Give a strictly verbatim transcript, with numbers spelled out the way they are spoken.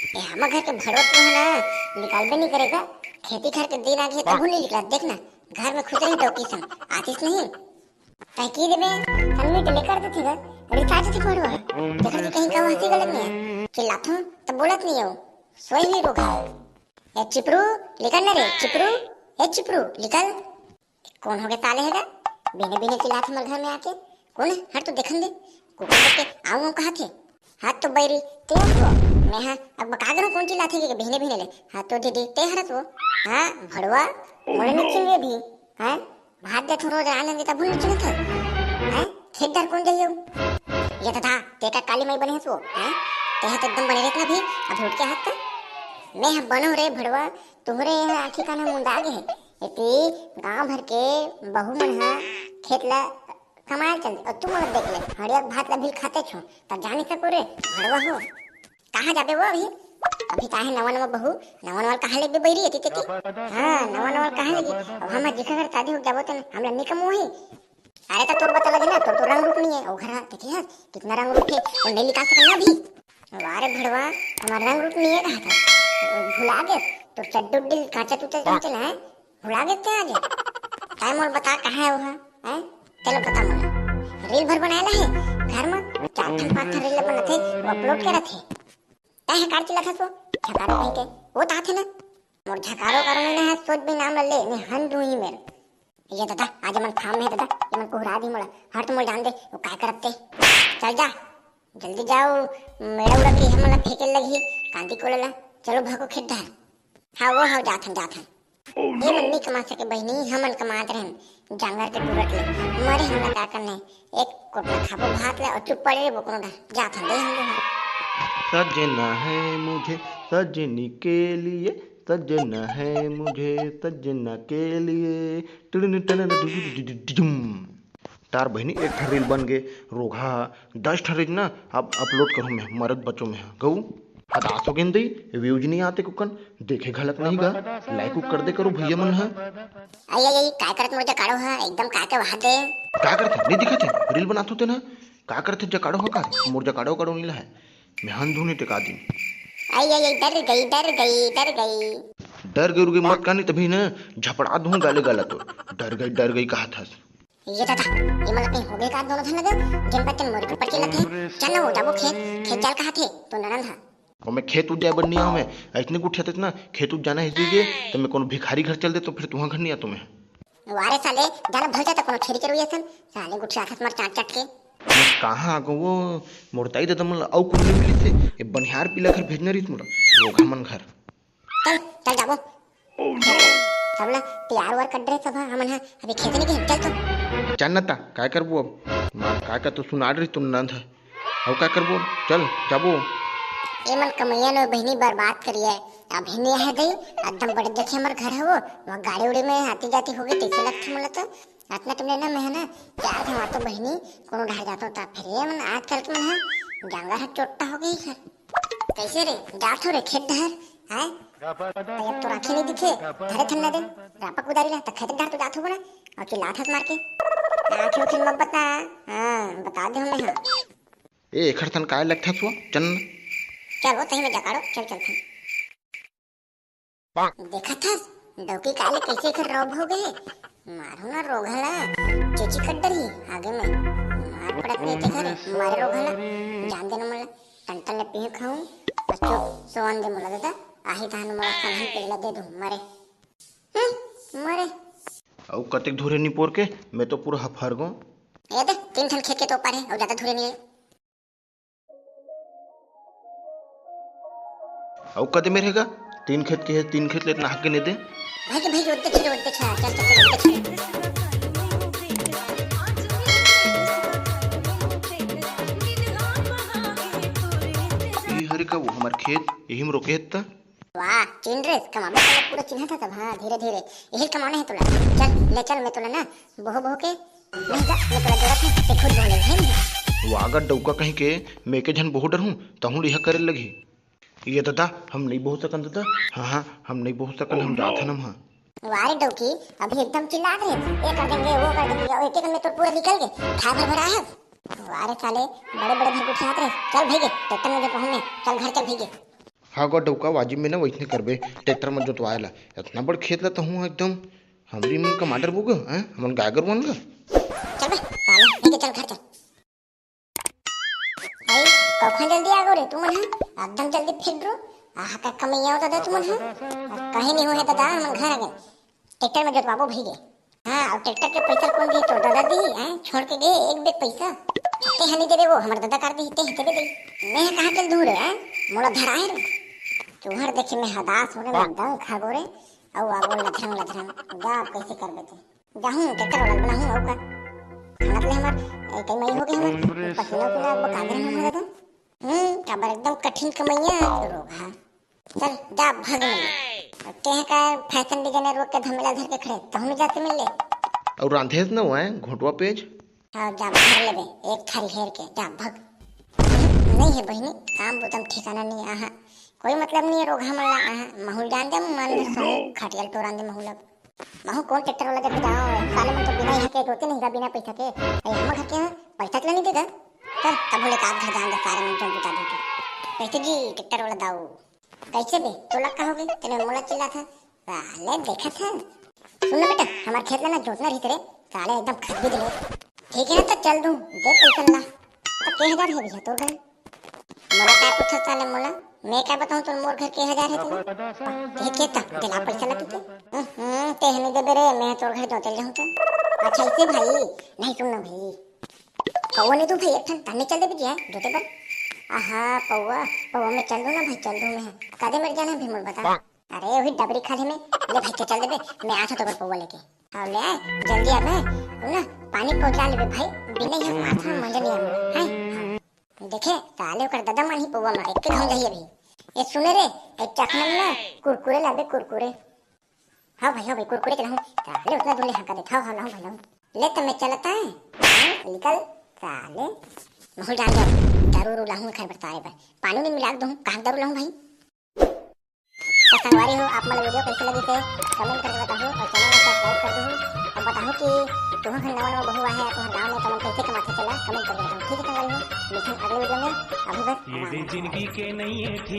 ए, हमर घर के भड़वा तो है ना, निकालबे नहीं करेगा। खेती घर के दिन आ गए, तब नहीं निकला। देख ना, घर में खुश रही डौकी संग, आतिस नहीं। तय की देबे, सन्नी तो लेकर देती घर, रिचार्ज थी भड़वा। देखत कि कहीं का हंसी गलत नहीं है। चिल्लाथूं, तो बोलत नहीं हो। सोई नहीं रोगा। ए चिपरू, निकल ना रे, चिपरू। ए चिपरू, निकल। कौन हो गए साले है गा? बिने बिने चिल्लात हमर घर में आके। कौन है? हट तो देखन दे। कुकुर के आऊं कहा थे। हाथ तो बैरी, ते हो। मैं हा, अब बका करो कौन चिल्लात है के बिने बिने ले। हाथ तो दीदी, ते हरत वो। हाँ, भड़वा, मोरे नहीं चिल्ले भी। हाँ, भात दे थोड़ा रान दे तब नहीं चिल्लात है। हाँ, खेत डर कौन जाइए? ये तो था, ते का काली माई बने है वो। हाँ, ते हाथ एकदम बने रहत ना भी, अभी उठ के हाथ तो। मैं हा बनो रे भड़वा, तुम्हरे यहाँ आँखी कान मुंदा गे है। एती गांव भर के बहू मन ह खेत ला कमाए चल, अउ तुम मन देख ले, हड़िया भात ला भी खाते छो, त जानी सको रे, भड़वा हो। कहाँ जाबे वो अभी? अभी काहे नवा नवा बहू, नवा नवा कहाँ लेबे बैरी एती तेती? हाँ, नवा नवा कहाँ लेगी? अब हम जिखा घर शादी हो जाबो त हमला निकम वही। अरे त तोर बता लगे ना, तोर तो रंग रूप नहीं है, ओ घर देखिए कितना रंग रूप है, वो नहीं निकाल सकना अभी। वाह रे भड़वा, हमार रंग रूप नहीं है कहा था, भुला दे, तोर चड्डी उड्डी कांचा तूते जमते ना है, भुला देते आज। तय मोर बता कहाँ है वो है? हैं? चलो बता मोला। रील भर बनाए ला है, घर में चार ठन पांच ठन रील बनाथे, वो अपलोड करत है। तय है कार चिल्लाथस वो, झकारो कहीं के, वो तात है ना। मोर झकारो करो नहीं ना है, सोच भी नाम ले, नहीं हन दूं ही मेरे। ये दादा, आज मन फार्म में है दादा, ये मन कुहरा दी मोला, हर तो मोल जान दे, वो काय करते। चल जा, जल्दी जाओ, मेड़ा उड़ा के हमन ला फेंके लगही, कांदी कोला ला। चलो भागो खेत डहर। हाँ वो हाँ, जाथन जाथन। ये मन नहीं कमा सके बहिनी, हमन कमात रहन जांगर के टूरट ले। मरे हमला का करने, एक कोटला खाबो भात ले और चुप पड़े रहिबो कोनो डहर। जाथन दे हम लोग। सजना है मुझे सजनी के लिए, सजना है मुझे सजना के लिए। टुडुन टुडुन टुडुन टुडुन टुडुन। तार बहिनी एक ठन रील बन गे, रोगहा दस ठन रील ना, अब अपलोड करूँ मैं, मरत बचो मैं, गऊ। हताश हो गेन दई, व्यूज नहीं आते कुकन, देखे घलक नहीं गा, लाइक उक कर दे करो भैया मन ह। आई, आई, आई, काय करत मोर जकाड़ो ह, एकदम का के वहां दे। का करत है? नहीं दिखत है, रील बनात होते ना, का करत है जकाड़ो ह का? मोर जकाड़ो काड़ो नहीं ला है, मैं हन धुनी टिका दिन। आई, आई, आई, डर गई, डर गई, डर गई। डर गई रुके मत कानी, तभी ना झपड़ा दूं गाले गाला तो। डर गई, डर गई कहा था। ये दादा, ये मन ला कहीं हो गे का दोनों झन लगे? जेन बा तेन मोरी के पर्ची लथे। चल ना वो जाबो खेत, खेत जाल कहा थे, तो ननंद हा। और मैं खेत उत जाए बर नहीं आऊँ मैं, इतने गुठिया थे ना, खेत उत जाना है सीधे, तो मैं कोनो भिखारी घर चल दे तो फिर तुहाँ घर नहीं आतो मैं। वारे साले, जाना भल जाता कोनो छेरी के रुइया सन, साले गुठिया आथस मर चाट चाट के। मैं कहाँ आगो वो, मोर दाई ददा मन ला अउ कोनो नहीं मिली थे, ये बनिहार पीला घर भेजना रही मोला, रोगहा मन घर। चल, चल जाबो। Oh, no! सब ला तैयार वार कर रहे सब, हाँ, हमन हा अभी खेत नहीं गए, चल तो। चल न ता, काय करबो अब? मार काय का तो सुनाड़ रही तुम नंद है। अब काय करबो? चल, जाबो। ये मन कमैया नो बहिनी बर्बाद करिए। अभी नहीं है दई, एकदम बड़े देखे हमर घर है वो, वहाँ गाड़ी उड़ी में आती जाती हो गई, तैसे लगथे मोला तो। अतना तुमने ना मैं है ना, चार घंटा तो बहिनी, कोनो ढार जाता होता, फिर ये मन आजकल के मन है, जांगर है चोट्टा हो गई घर। कैसे रे? जात हो रे खेत डहर? हैं? अरे अब तो राखे नहीं दिखे। धरे थन्ना दे। रापा कुदारी ला, त खेत डहर तो जात हो ना। और चिल्लात हस मार के। आँखें उठे मत बता। हाँ, बता दे हमें हाँ। ए, एखर थन काय लगथस वो? चल न। चल वो तही में जकाड़ो, चल चल थन। देखत हस, डौकी काले कैसे एकर रौब हो गए। मारू ना रोघा ला, चेची कट डरही आगे में। मार पड़त नहीं ते घरे, मारे रोघा ला। जान देना मोला, टन टन ले पीहू खाऊं, बस चुप, सोवन दे मोला दादा, आही तहन मोला कन्हन पेला दे दूं, मरे। हम्म, मरे। अउ कतेक धुरे निपोर के, मैं तो पूरा हफर गो। ए दे, तीन ठन खेत के तो ऊपर है, अउ ज्यादा धुरे नहीं है। अउ कदे मेर हे गा? तीन खेत के हे, तीन खेत ले इतना हक के ने दे। भाई के, भाई के, ओते छे, ओते छे, चल, चल, चल, ओते छे। ये हरे का वो हमार खेत, यही में रोके हे त। वाह, चिन रे, कमाबे वाला पूरा चिन्हा था सब, हाँ, धीरे धीरे। यही कमाना है तोला। चल, ले चल, मैं तोला ना, बोहो बोहो के, नहीं जा, मैं तोला जोड़ा था, ते खुद बोले, है नहीं? वाह गा डौका कहीं के, मैं के झन बोहो डरहूँ, तहूँ लिहा करे लगी। ये दादा, हम नहीं बोह सकन दादा। हाँ, हाँ, हम नहीं बोह सकन, हम जात हन हम, हाँ। वाह रे डौकी, अभी एकदम चिल्लात रहे, ये कर देंगे, वो कर देंगे, और एक एक में तो पूरा निकल गए, था भर भर आया। वाह रे साले, बड़े बड़े घर गुठियात रहे। चल भैगे, ट्रैक्टर में जो पहुंचने, चल घर चल भैगे। हाँ गो डौका, वाजिब में ना वइसने करबे, ट्रैक्टर में जोतवाए ला। इतना बड़ खेत ला तहूँ एकदम, हमरी मन का माडर बुग, हैं? हमन गाय गरुवन का। चल बे, साले, लेके चल घर चल। भाई, कखन जल्दी आ गो रे तुमन ह? एकदम जल्दी फिर रो। आहा, का कमैया होता था तुमन ह। कहीं नहीं हुए दादा, हमन घर आ गए। ट्रैक्टर में जोतवाबो भई गे। हाँ, और ट्रैक्टर के पैसा कौन दी? तोर दादा दी, हैं? छोड़ के गए एक बेग पैसा। ते हनी देबे वो, हमर दादा कर दी, ते ही देबे दे। मैं कहाँ चल दूँ रे, हैं? मोला धराए रे। तुहर देखे मैं हदास हो रे, मैं दंग खा गो रे। अउ आगो लथरंग लथरंग, जा अब कैसे करबे ते। जाहूँ, ट्रैक्टर वाला बनाहूँ, अउ का? खाना तो ले हमर, ए, कई मई हो गए हमर, पसीना उसीना अब का दे हमर दादा। हम्म, काबर एकदम कठिन कमैया रोगहा। चल, जा, भाग ले। तेह का फैशन डिजाइनर रोक के धमेला धर के खड़े, तहूँ में जाके मिल ले। अउ रांधेस न हुआ है, घोटवा पेज। हाँ, जा, भर लेबे, एक थारी हेर के, जा, भाग। नहीं है बहिनी, काम बुतम ठिकाना नहीं आहा। कोई मतलब नहीं है, रोगहा मन ला आहा। महूल जान दे, मन में सोनू खटियल टोरान दे महूल अब। महू कौन ट्रैक्टर वाला जगह जाओ, साले मन तो बिना यहाँ के जोते नहीं गा, बिना पैसा के। अरे, हमर घर के यहाँ पैसा चला नहीं देगा। चल, तब बोले का घर जान दे, सारे मन जोत बुता दे। कैसे जी, ट्रैक्टर वाला दाऊ? कैसे बे? तोला का हो गई? तेरे मोला चिल्ला था। साले देखत है। सुन ना बेटा, हमार खेत ला ना जोतना रही तेरे, साले एकदम खरीद ले। ठीक है ना, तो चल दूँ, दे पैसा ला। तो के हजार है भैया तोर घर? मोला काय पूछत साले मोला? मैं काय बताऊँ तोर मोर घर के हजार है तेला? देखे त, दिला पैसा ला तुझे। हम्म, ते हमें देबे रे, मैं तोर घर जोते जाऊँ तो। अच्छा इसे भाई, नहीं सुन ना भाई। पौवा नहीं दूँ भाई, एक ठन ताने चल दे बिटिया, जोते बर। आहा, पौवा, पौवा मैं चल दूँ ना भाई, चल दूँ मैं। कादे मर जाना भी मोर बता। अरे वही डबरी खाले में, ले भाई के चल देबे, मैं आछा तो बर पौवा लेके। हाँ ले आए, जल्दी आबे, तू ना पानी पहुँचा लेबे भाई, बिना यहाँ माथा में मंजन नहीं आवे, हैं? हाँ। देखे, साले ओकर दादा मन ही पौवा मारे, के घाम जाही अभी। ये सुने रे, एक चखना में ना कुरकुरे लाबे, कुरकुरे। हाँ भाई, हाँ भाई, कुरकुरे के लाहूँ। साले उतना दूर ले हंका देत, हाँ, हाँ, लाहूँ भाई, लाहूँ। ले तो मैं चलता है। हाँ, निकल, साले। महूल जान दे, दारू उरू लाहूँ खाए बर तारे बर। पानी नहीं मिला दूँ, कहाँ दारू लाहूँ भाई? तो संगवारी हो, आप मन वीडियो कैसे लगी थे कमेंट करके बताओ और चैनल को सब्सक्राइब कर दो और बताओ कि तुहर घर नवा नवा बहू आए है, तुहर गाँव में कमन कैसे कमाथे चला, कमेंट करके बताओ। ठीक है संगवारी हो, मिलते हैं अगले वीडियो में। अभी बस ये रे जिंदगी के नहीं है ठीक।